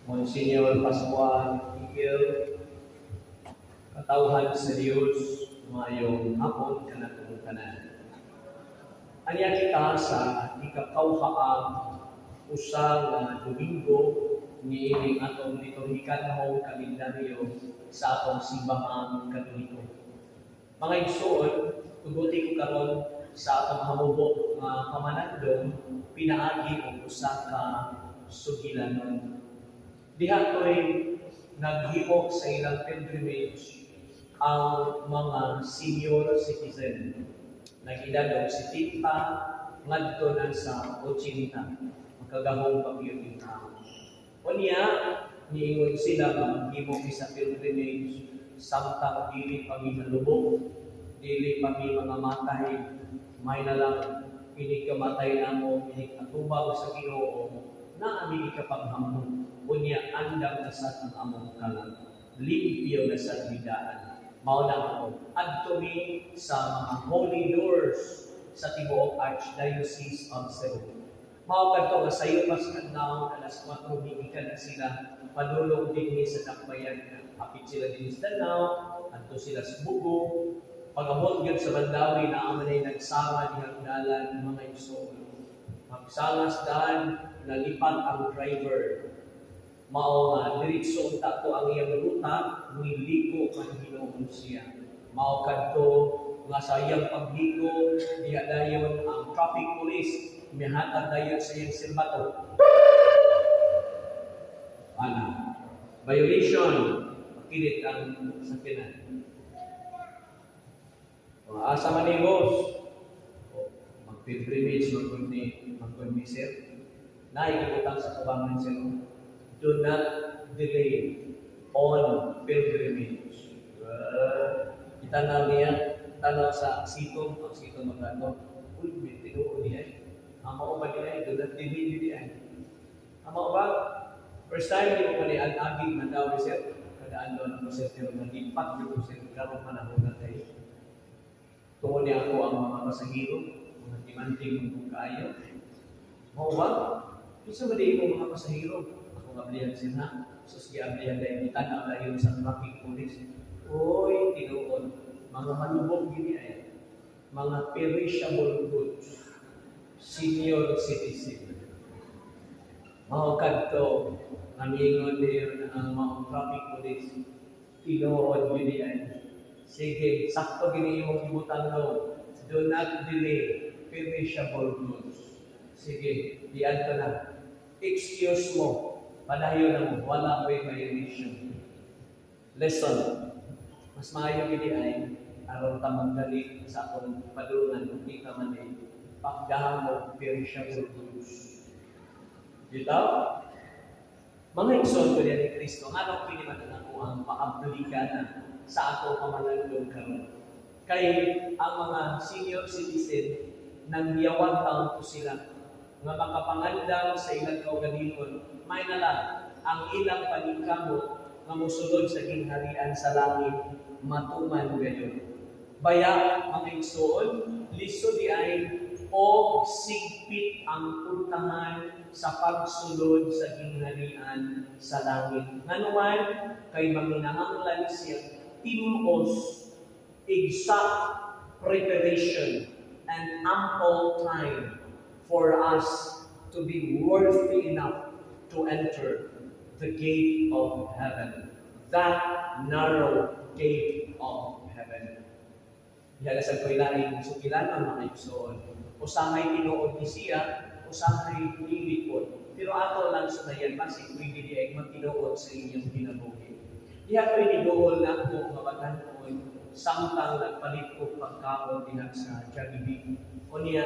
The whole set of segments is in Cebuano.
Monsignor Pascual Miguel, katawhan sa Dios, maayong hapon kanatong tanan. Anya kita sa ikakawhaang usa nga Domingo niining atong liturhikanhong kalendaryo sa atong Simbahang Katoliko. Mga igsoon, tuguti ko karon sa atong hamubo nga pamanandong pinaagi og usa ka sugilanon. Diha ko'y naghimo sa ilang pilgrimage ang mga senior citizen. Nag-edad og 70 ngadto na sa 80. Makagahom pa gyud yung tao. Unya, niingon sila nga maghimo mi sa pilgrimage samtang dili pa mi malubog, dili pa mi mga matay, may na lang inig kamatay namo, inig atubang sa Ginoo, naa mi ikapanghamong. Unya, andam na sad ang among kalag. Limpyo na sad mi daan. Mao na ako. Adto mi sa mga holy doors sa tibuok Archdiocese of Cebu. Mao kadto nga sayo pas kadlawon, alas 4, gikan na sila padulong dinhi sa Dakbayan. Hapit sila dinhi sa Danao, adto sila sa Bugo. Pag-abot gyud sa Mandaue, naa man ay nagsanga dihang dalan, mga igsoon. Pagsangas daan, nalipat ang driver. Mao nga diretso unta to ang iyang ruta, niliko man hinuon siya. Mao kadto nga sa iyang pagliko diha dayon ang traffic police mihatag dayon sa iyang silbato. Ana. Violation, makilit ang sakyanan. O, asa man ni boss? O, mag-pilgrimage, mag ni sir. Naikibutang sa tubangan, sir. Do not delay on pilgrimage. Itanaw niya, tanaw sa sitong, ang sitong magano. Uy, may tinuod niya eh. Ang mao ba niya, do not delay niya eh. Ang mao ba? First time, di ko pa ni ag-agig na daw ni sir. Kadaan doon ako, sir, pero nalipat ko, sir, karong panahon na tayo. Tungod niya ako ang mga pasahero, mga demanding mong kaayo. Mao ba? Kinsa ba di mo mga pasahero? Ako nga ablihan sir ha. Sus, giablihan dahil gitan-aw dayon sa traffic police. Oy, tinuod. Mga malubog gini ay. Mga perishable goods. Senior citizen. Mao kadto namingon niyo ang mga traffic police. Tinuod gini ay. Sige, sakto gini imong gibutang no. Do not delay perishable goods. Sige, diyan ka na. Excuse mo. Padayon na mo. Wala mo'y violation. Lesson. Mas maayo gini ay aron ta magdali sa atong padulungan kung di ka man ay pakdahan mo perishable goods. Dito? Mga igsoon ko diyan ni Kristo, ngano kini man ang ako ang maaplika na sa atong pamanandong karon? Kay ang mga senior citizen, nangyawan taon ko sila nga makapangandam sa ilang kaugalingon, may na lang ang ilang paningkamot nga mosulod sa gingharian sa langit matuman gayon. Baya, mga igsoon, lisod di ay o sigpit ang puntahan sa pagsulod sa gingharian sa langit. Nganuman kay manginahanglan siya timos, exact preparation and ample time for us to be worthy enough to enter the gate of heaven. That narrow gate of heaven. Diha sa ko'y laing sugilanon, mga igsoon. Usahay tinuod ni siya, usahay dili pod. Pero ato lang sunayan basi pwede di ay magtinuod sa inyong kinabuhi. Diha ko'y niduol na ako nga batan-on samtang nagpalit ko pagkaon diha sa Jollibee. Unya,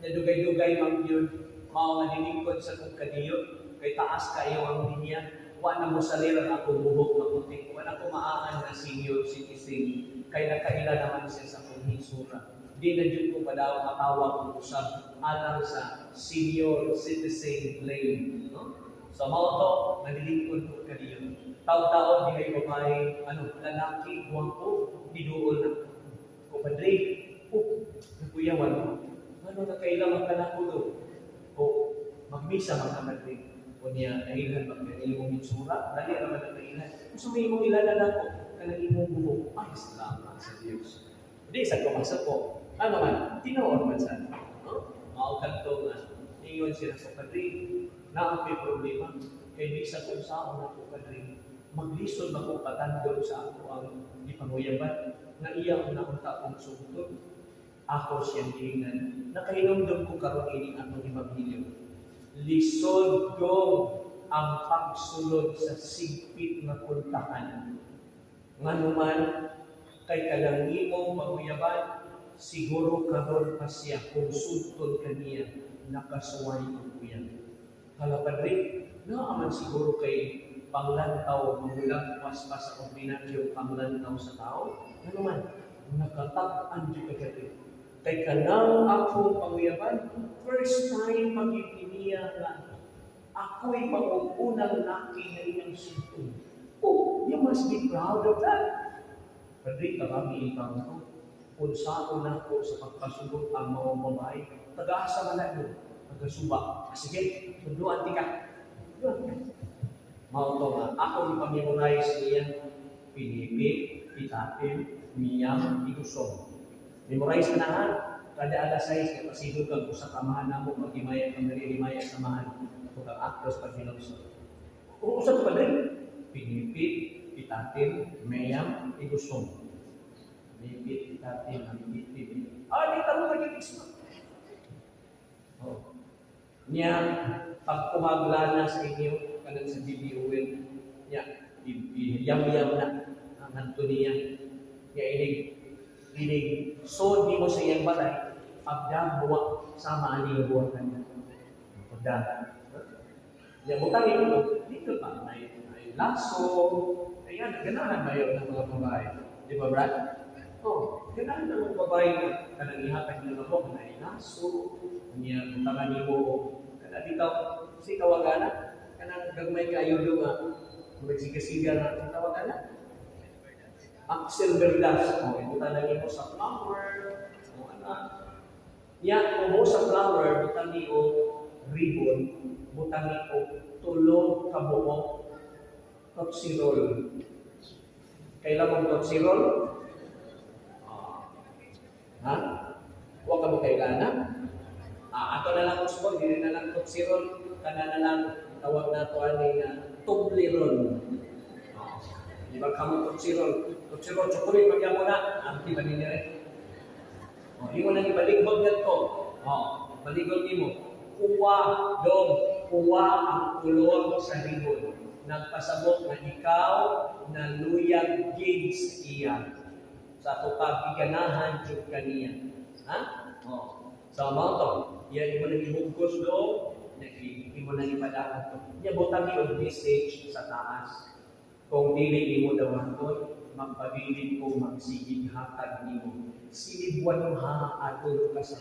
nadugay-dugay man yun, mao nga nilingkod sa kong kadiyo, kay taas kayo ang linya, wa na mo salir ang akong buhok nga puti, wa na ko maaan na senior citizen, kay nakaila naman siya sa akong hitsura. Di na jud ko padaw matawag og usab alang sa senior citizen lane. No? So mao to, naglilingkod ko kadiyo. Taw-taon di kay babae, ano, lalaki, guwapo, diduol na. Ko, "Padre, oh, nakuyawan mo. Ano, nakaila man ka na ko do?" O, magmisa man ka, Padre. Unya, nailhan ba kay imong itsura? Dali ra man ang nailhan. Kung sa may imong ilala nako, kanang imong buhok, ay, salamat sa Dios. Di sa kumasa ko. Ano man, tinuod man sa. No? Mao kadto nga ingon sila sa padre, naa may problema kay bisan unsaon nako, padre, maglisod man ko patandog sa ako ang gipanguyaban nga iya ang naunta kong sugton. Ako siyang giingnan, nakahinumdum ko karon ining atong ebanghelyo. Lisod dong ang pagsulod sa sigpit nga pultahan. Nganuman kay kanang imong panguyaban, siguro karon pa siya kung sudton kaniya nakasuway og uyab. Hala, padre, naa man siguro kay panglantaw, mangulagwas pa sa ordinaryo panglantaw sa tao. Nganuman, nakatag-an jud ka diri. Kay kanang akong panguyaban, first time pag niya nga ako'y pangunang laki nga iyang sugton. Oh, you must be proud of that. Padre, tabangi ikaw ko. Unsaon nako sa pagpasugot ang mga babae? Taga-asa man na doon? Taga-suba. Ah, sige, tunduan ti ka. Tunduan ti ka. Mao to nga, ako ipamemorize niya, pinipit, pitatin, miyam, igusong. Memorize na ha. Kada alas 6, kaya pasidod kag usa ka amahan namo, maghimaya kang diri, himaya samahan. Kung kang actors pag hinugso. Usa to, padre. Pinipit, pitatin, miyam, igusong. Pinipit, pitatin, pinipit. Ah, di talo ka isma. Oh. Niya, pagkuhaglana sa inyo, kanang sa BBON, niya, yam-yam na, ang hanto niya. Niya, inig, inig, so di mo sa iyang balay, pagdabuwa, sama ani nga buhatan niya. Pagda. Niya, butang ito, dito pa, may laso, ayan, ganahan ba yun ng mga babae? Di ba, Brad? Oh, ganahan ng mga babae na kanang ihatag nila mo, may laso, niya, butangan nimo, kana dito, si tawagana, kanang gagmay kayo do nga, magsiga-siga na, tawagana, Axel Verdas, oh, ibutan nimo sa flower, o ana. Ya, kung mo sa flower, butang ni og ribbon, butang ni og tulo ka buok Tootsie Roll. Kailan mong Tootsie Roll? Ah. Ha? Wa ka mo kailana? Ah, ato na lang usbon, dili na lang Tootsie Roll, kana na lang tawag na to ani nga Toblerone. Ah. Di ba kamo Tootsie Roll? Tootsie Roll, chocolate magyapon na. Anti ba ninyo eh? Oh, imo nang ibaligbag ngadto. Oh, baligog nimo. Kuwa dong, kuwa ang kulor sa ribbon. Nagpasabot nga ikaw naluyag gid sa iya. Sa ato pagiganahan jud kaniya. Ha? Oh. So mao to, iya imo nang ihugos do, imo nang ipadaan to. Nya butang og message sa taas. Kung dili nimo dawaton, magpabilin ko magsigig hatag nimo. Silibwan ha atol ka sa.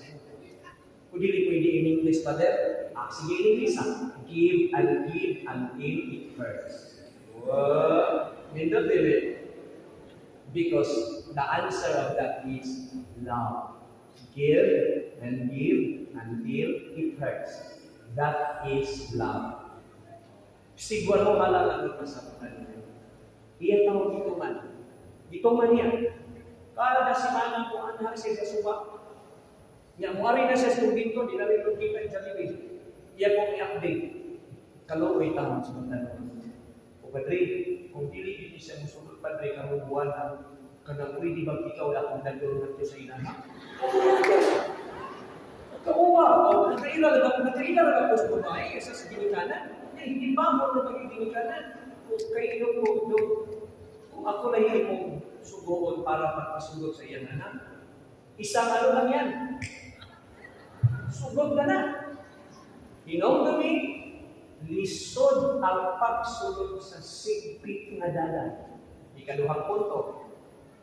Kung dili pwede in English, Father, ah, sige, in English ah. Give and give until it hurts. Wow! Nindot dili. Because the answer of that is love. Give and give until it hurts. That is love. Sigwan mo halal ang kasabutan. Iya tawag dito man. Dito man niya. Kada semana ko anha siya sa suba. Nya muari na siya sa dito, di na rin kita sa Jollibee. Iya pong i-update. Kaluoy taon sa tanong. O padre, kung dili gid siya musulod, padre, karong buwan na kanang pwede bang ikaw na akong dalhon ngadto sa inaha? Kauwa, o nakaila ra ba ko sa babae sa ginikanan? Nya hindi ba mo na pagiging? Kung kay ko do, kung ako lang mong sugoon para magpasugot sa iyang anak. Isang ano lang yan. Sugod na na. Hinumdumi, lisod ang pagsulod sa sigpit nga dalan. Ikaduhang punto,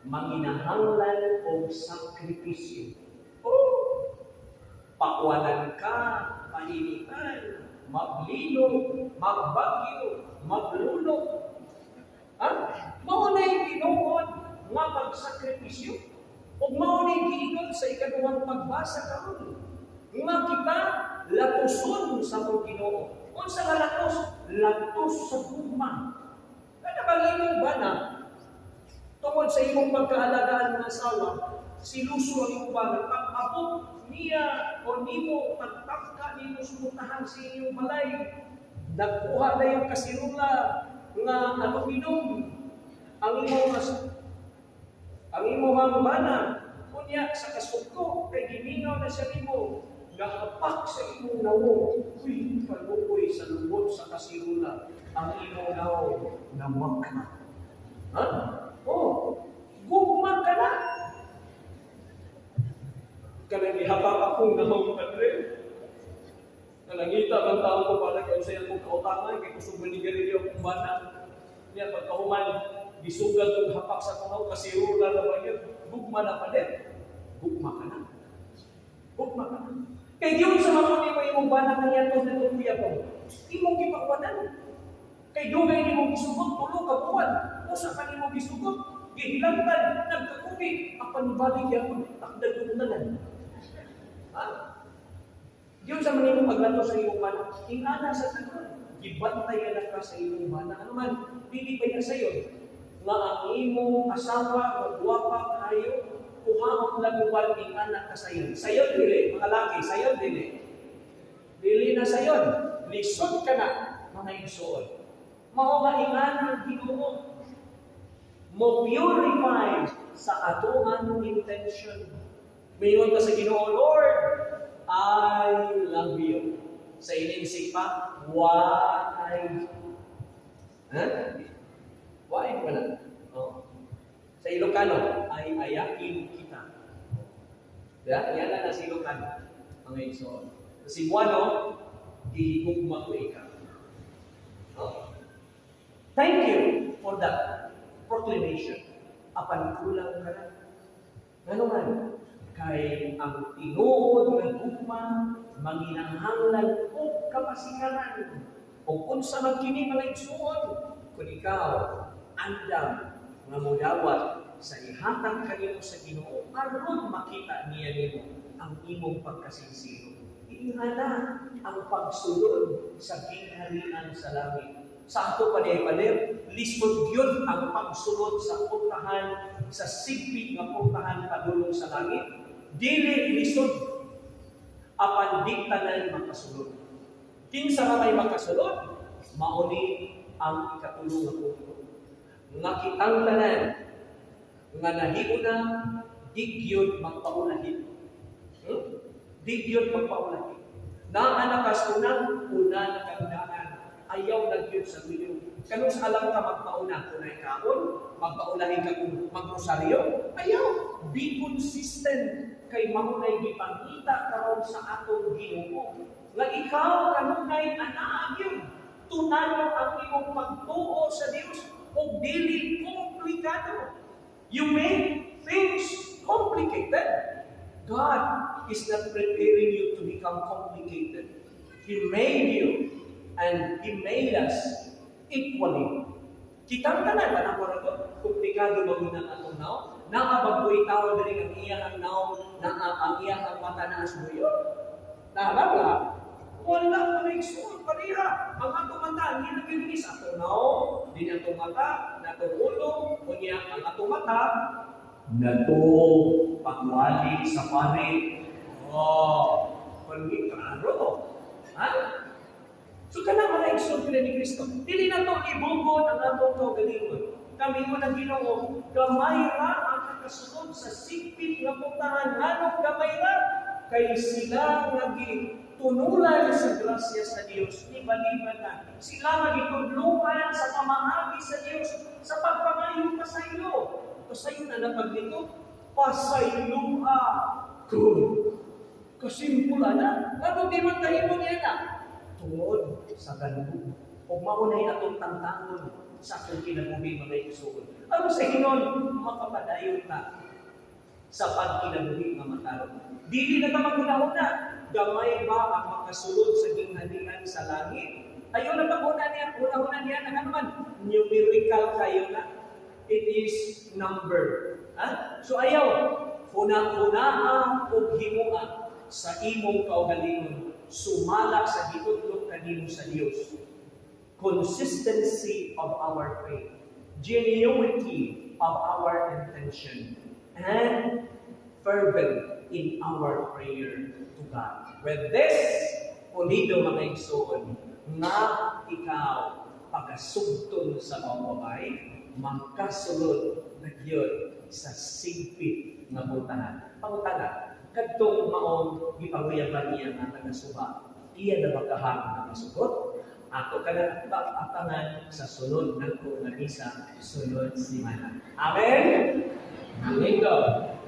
manginahanglan og sakripisyo. Oh, pakuwanan ka, painitan, maglino, magbagyo, maglulok. Ha? Mao na yung tinuod nga magsakripisyo. Ug mao na yung giingon sa ikaduhang pagbasa karon. Nga kita latuson sa atong Ginoo. Unsa nga latos? Latos sa gugma. Kada bang imong bana, tungod sa imong pagkaalagaan ng asawa, siluso ang imong bana, pag-abot niya o nimo, pagtangka nimo sumutahan sa inyong balay, nagkuha na yung kasirula nga aluminum, ang imong bana, unya sa kasuko, kay gimingaw na siya nimo, nahapak sa imong nawong, uy, kaluoy sa lubot sa kasirula, ang imong nawong, nawak na. Ha? Oh, gugma ka na. Kanang ihapak akong nawong, padre. Nalangita man tao ko para kay unsay akong kautangan, kay kusog manigarilyo akong bana. Niya pagkahuman gisugal kong hapak sa akong kasirula na ba yun? Gugma na pa din. Gugma ka na. Gugma ka na. Kay giyon sa mga nimo imong bana kaniadto na tuya ko. Imong gipakuwanan. Kay dugay nimong gisugot 3 ka buwan. Usa ka nimong gisugot, gihilangtan, nagkakubi, apan nibalik gyapon takdan yung tanan. Ha? Giyon sa man imong paglato sa imong bana, ingana sa tanan. Gibantayan na ka sa imong bana. Ano man, dili pa niya sayo nga ang imong asawa nga gwapa kaayo, kuhaon lang uban, ingana ka sayon. Sayon dili, mga laki, sayon dili. Dili na sayon. Lisod ka na, mga igsoon. Mao nga ingana ang Ginoo mo purify sa atoang intention. Mayon ka sa Ginoo, "Lord, I love you." Sa ining pa, why? Ha? Why ba na? Oh. Sa Ilocano, ay ayakin kita. Diba? Yan na sa Ilocano, mga igsoon. Sa Cebuano, gihigugma ko ikaw. Oh. Thank you for that proclamation. Apan kulang ka na. Ngano man, kay ang tinuod nga gugma manginahanglan og kapasikaran. O unsa man kini, mga igsuon, kung ikaw andam nga modawat sa ihatag kanimo sa Ginoo aron makita niya nimo ang imong pagkasinsiro. Ingana ang pagsulod sa gingharian sa langit. Sa ato pa diay, pader, lisod gyud ang pagsulod sa pultahan, sa sigpit nga pultahan padulong sa langit. Dili lisod, apan di tanan makasulod. Kinsa ra may makasulod? Mao ni ang ikatulo nga punto. Nga kitang tanan nga nahiuna di gyud magpaulahin. Di gyud magpaulahin. Naa na kas una, una na kang daan. Ayaw na gyud sa luyo. Kanus alam ka magpauna kung ay kaon, magpaulahin ka kung magrosaryo, ayaw. Be consistent kay mao nay gipangita karon sa atong Ginoo. Nga ikaw kanunay anaa gyud. Tunano ang imong pagtuo sa Dios ug dili komplikado. You make things complicated. God is not preparing you to become complicated. He made you and He made us equally. Kitang tanan, tanang ko to, komplikado ba muna ang atong naong? Naa ba ko'y tao diri ang iyang naong, naa ang iyang mata na asbuyo? Naa ba wala? Wala pa na igsuon, pareha. Ang atong mata, hindi na gyud sa atong naong, di na atong mata, na atong ulo, unya ang atong mata, nato pagwali sa pari. Oh, kundi klaro. Ha? So kana mga igsoon kini ni Kristo. Dili na to ibugod ang atong kaugalingon. Kami mo ng Ginoo, gamay ra ang kakasulod sa sigpit nga pultahan. Nganong gamay ra? Kay sila nga gitunulan sa grasya sa Dios, ibaliban na. Sila nga gitudluan sa pamaagi sa Dios sa pagpangayo pasaylo. Pasaylo na na paglito, pasayloa ko. Kasimpula na. Ano di man kahimo niya na? Tungod sa ganoon. O mao na'y atong tangtangon sa atong kinabuhi, mga igsoon. Aron sa hinon, makapadayon ta sa pagkinabuhi nga matarong. Dili na ta maghuna-huna, gamay ba ang makasulod sa gingharian sa langit? Ayaw na paghuna niya, huna-huna niya na naman, numerical kayo na. It is number. Ha? So ayaw, huna-hunaa ug himua sa imong kaugalingon, sumala sa gitudlo. kanimo sa Dios. Consistency of our faith, genuinity of our intention, and fervent in our prayer to God. With this, pulido, mga igsoon, nga ikaw pagasugton sa maong, makasulod na gyud sa sigpit nga pultahan. Pangutana, kadtong maong gipanguyaban niya nga taga-suba, iya na ba kahang nga masugot? Ato ka na atangan sa sunod nagko nga misa, sunod simana. Amen? Amen.